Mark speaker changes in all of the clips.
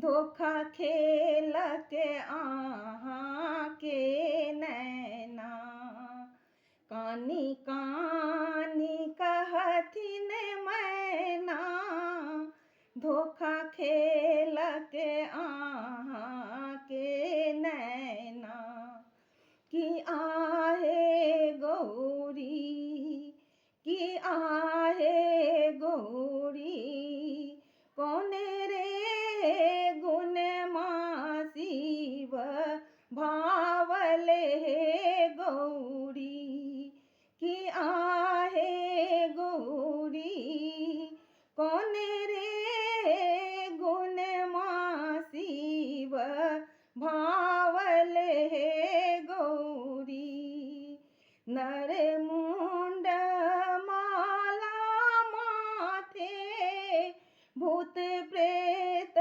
Speaker 1: धोखा खेलक अहाँके नैना। कानी कानी कहथिन मैना, धोखा खेलक अहाँके नैना। कि आहे गौरी, कि आहे गौरी, कौन रे गुण मा शिव भावल हे गौरी। कि आहे गौरी, कौन रे गुण मा शिव भावल हे गौरी। नर मुंड माला माथे, भूत प्रेत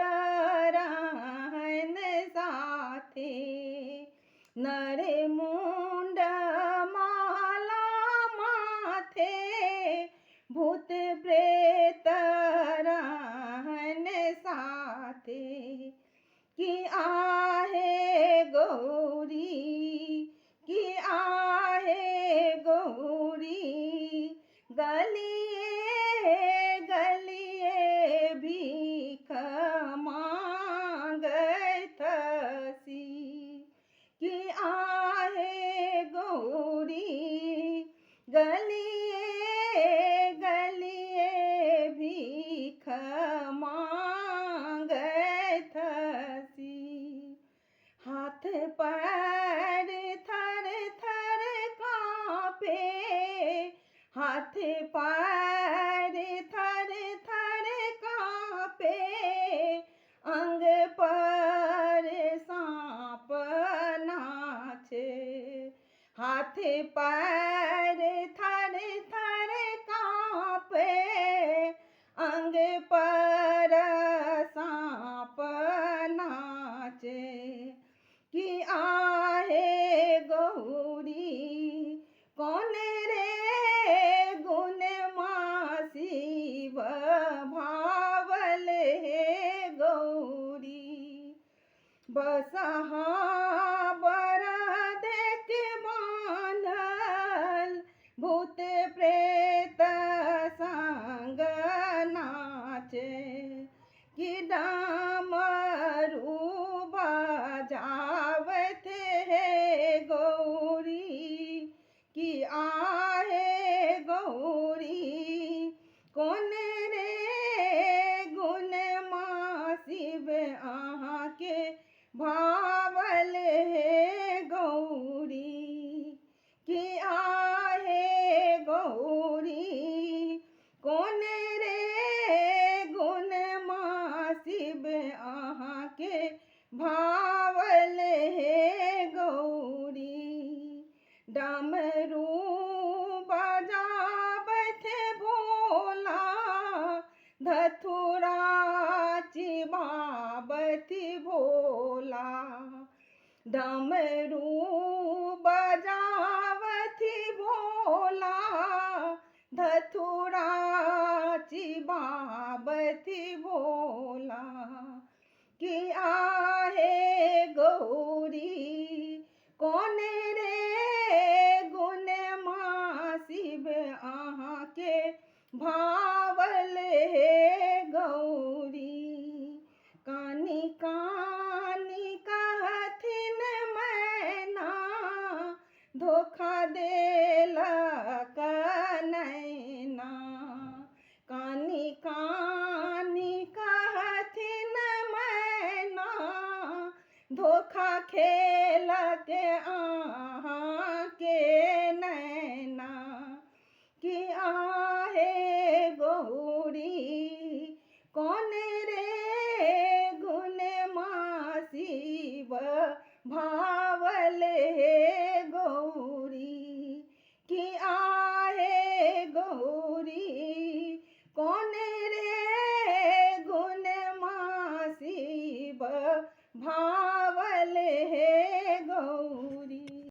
Speaker 1: रहन साथे। नर मुंड माला माथे, भूत प्रेत रहन साथे। कि आहे गौरी, कि आहे गौरी, गलिए गलिए भीख मांगत हसी। कि आहे गौरी, गलिए गलिए भीख मांगत हसी। हाथ पैर थर थर कांपे, हाथ पैर थर थर कांपे, अंग पर सांप नाचे। हाथ पैर थर थर कांपे, अंग पर सांप नाचे। कि आहे गौरी, कौन रे गुण मा शिव भावल हे गौरी। बसहा बरद के बान्हल, भूत प्रेत संग नाचे। कि डमरू बजावत हे गौरी। कि आहे गौरी, कौन रे गुण मा शिव अहाँके भावल हे गौरी। कि आहे गौरी, कौन रे गुण मा शिव अहाँके भावल हे गौरी। डमरू बजाबथ भोला, धथुरा चिबाबथि भोला। डमरू बजावथि भोला, धथुरा चिबाबथि भोला। कि आहे गौरी, कौन रे गुण मा शिव अहाँके भावल हे गौरी। कानी कानी कहथिन मैना, धोखा देलक नैना। कानी कानी कहथिन मैना, धोखा खे